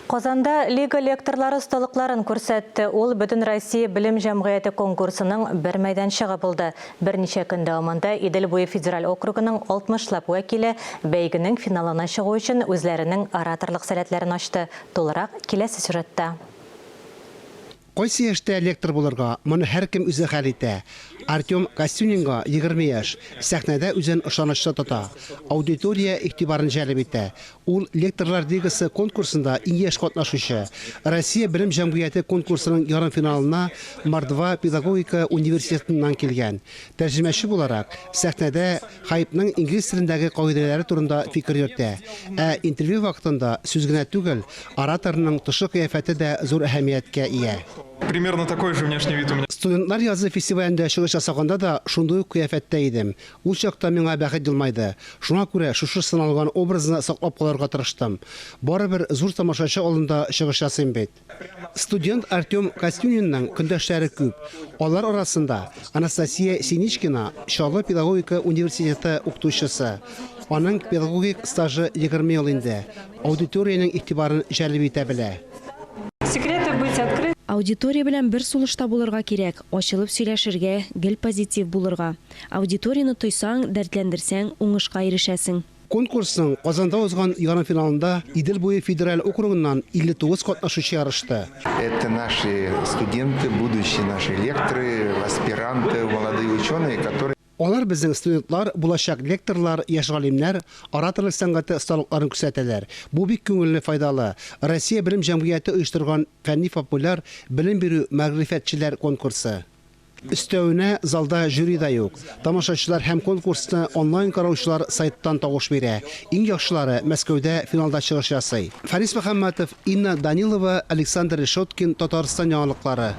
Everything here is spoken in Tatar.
Казанда Лига лекторлары осталыкларын күрсәтте. Ул Бөтенроссия белем җәмгыяте конкурсының бер мәйданчыгы булды. Берничә көн дәвамында Идел буе федераль округының 60 лап вәкиле бәйгенең финалына чыгу өчен үзләренең ораторлык сәләтләрен ачты. Тулырак киләсе сюжетта. Кайсы яшьтә лектор булырга, моны һәркем үзе хәл итә. Артем Костюнинга 20 яшь, сәхнәдә үзен ышанычлы тота, аудитория игътибарын җәлеп итә. Ул Лекторлар лигасы конкурсында иң яшь катнашучы. Россия белем җәмгыяте конкурсының ярымфиналына Мордва педагогика университетыннан килгән. Тәрҗемәче буларак, сәхнәдә Хайпның инглиз телендәге кагыйдәләре турында фикер йөртә. Ә интервью вакытында сүз генә түгел, ораторның тышкы кыяфәте дә зур әһәмияткә ия. Примерно такой же внешний вид у меня. Студентлар язы фестивалендә чыгыш ясаганда да шундый ук кыяфәттә идем. Ул чакта миңа бәхет елмайды. Шуңа күрә шушы сыналган образны саклап калырга тырыштым. Барыбер зур тамашачы алдында чыгыш ясыйм бит. Студент Артем Костюнинның көндәшләре күп. Алар арасында Анастасия Синичкина, Чаллы педагогика университеты укытучысы. Аның педагогик стажы 20 ел инде. Аудиториянең игътибарын җәлеп итә белә. Секреты быть открыт. Аудитория белән бер сулышта булырга кирәк, ачылып сөйләшергә, гел позитив булырга. Аудиторияне тойсаң, дәртләндерсәң, уңышка ирешәсең. Конкурсның Казанда узган ярымфиналында Идел буе федераль округыннан 59 катнашучы ярышты. Это наши студенты, будущие наши лекторы, аспиранты, молодые ученые, которые. Алар безнең студентлар, булачак лекторлар, яшь галимнәр, ораторлык сәнгате осталыкларын күрсәтәләр. Бу бик күңелле, файдалы. Россия белем җәмгыяте оештырган фәнни-популяр белем бирү мәгърифәтчеләр конкурсы. Өстәвенә, залда жюри да юк. Тамашачылар һәм конкурсны онлайн караучылар сайттан тавыш бирә. Иң яхшылары Мәскәүдә финалда чыгыш ясый. Фәнис Мөхәммәтов, Инна Данилова, Александр Решеткин, Татарстан яңалыклары.